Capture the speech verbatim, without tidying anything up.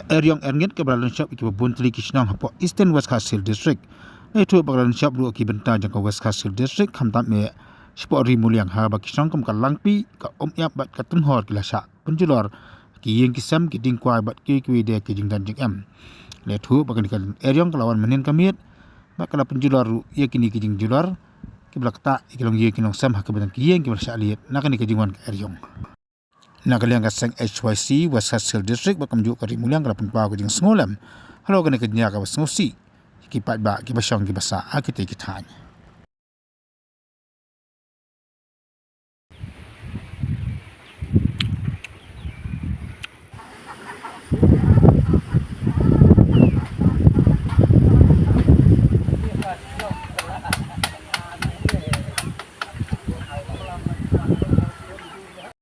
Eriong Erngit kaba la lynshop ïa kiba bun tylli ki shnong hapoh Eastern West Khasi Hills District. La ïathuh ba ka la lynshop ruh ïa ki bynta jong ka West Khasi Hills District, khamtam eh shapoh Ri Muliang, ha kaba ki shnong kum ka Langpi, ka Umïap bad ka Tynhor ki la shah pynjulor ki ïing ki sem, ki dieng kwai bad kiwei kiwei de ki jingdon jingem. La ïathuh ba kane ka eriong ka la wan mynhynnin ka miet bad ka la pynjulor ruh ïa kine ki jingjulor kiba la ktah ïa ki longïing ki longsem ha kaba don ki ïing kiba la shah liet na kane ka jingwan ka eriong. Na ka liang ka seng H Y C West Khasi Hills District bad kumjuh ka Ri Muliang ka la pynpaw ka jingsngewlem halor kane ka jingïa kaba sngewsih ïa ki paidbah kiba shong kiba sah ha kitei ki thaiñ.